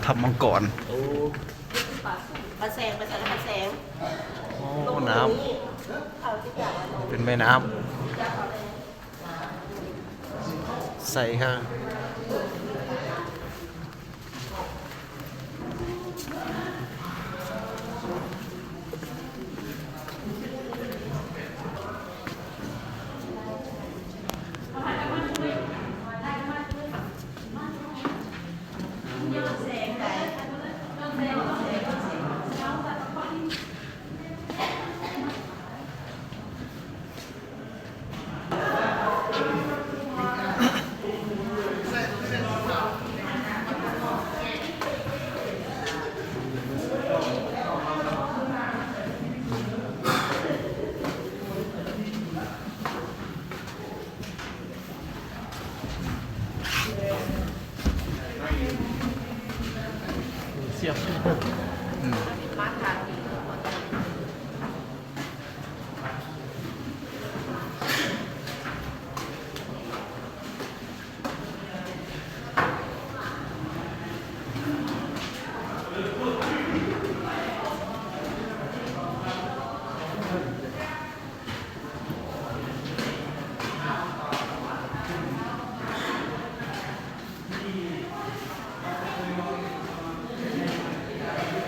ຖ້ຳມັງກອນ. ໂອ້ ປາແສງ ໄປໃສ່ແລ້ວ ປາແສງ. ໂອ້ ນ້ຳ ເປັນແມ່ນ້ຳໃສຄັກ.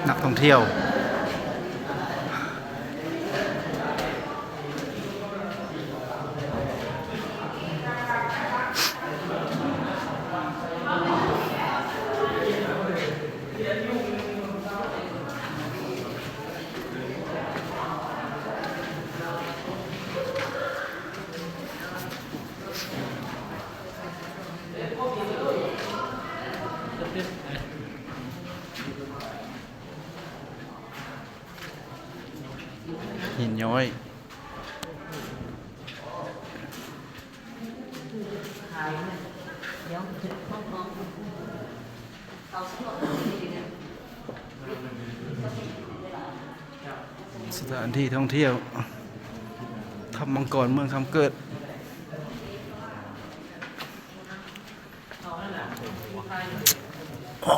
ນັກທ່ອງທ່ຽວ. ຫີນຍ້ອຍ. ສະຖານທີ່ທ່ອງທ່ຽວ ຖ້ຳມັງກອນ ເມືອງຄຳເກີດ. ໂອ້.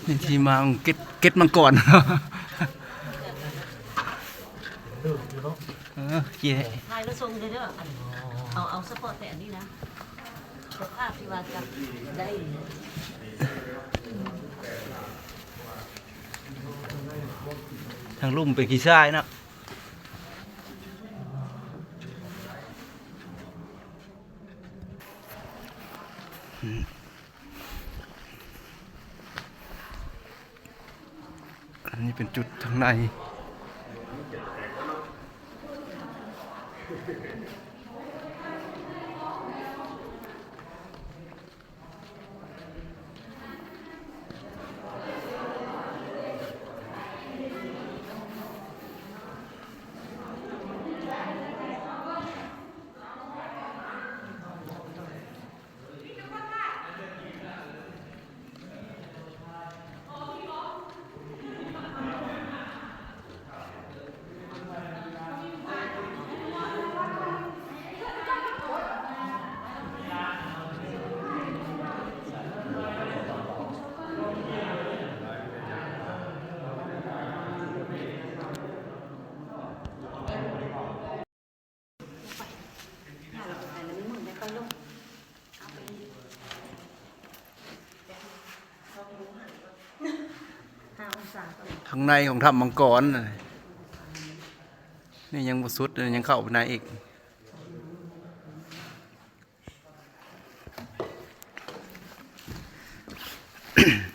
ນີ້ທີ່ມາຂອງເກັດ ເກັດມັງກອນ. ເອີ ເຈ ຖ່າຍແລ້ວສົ່ງເດີ ເດີ ອັນ ເອົາ ເອົາສະເພາະແຕ່ອັນນີ້ນະ ເຈົ້າພາບທີ່ວ່າຈະໄດ້. ທາງລຸ່ມເປັນຂີ້ຊາຍເນາະ. ອືມ ອັນນີ້ເປັນຈຸດທາງໃນ. ທາງໃນຂອງຖ້ຳມັງກອນ ນີ້ຍັງບໍ່ສຸດ ຍັງເຂົ້າໄປໃນອີກ. ເ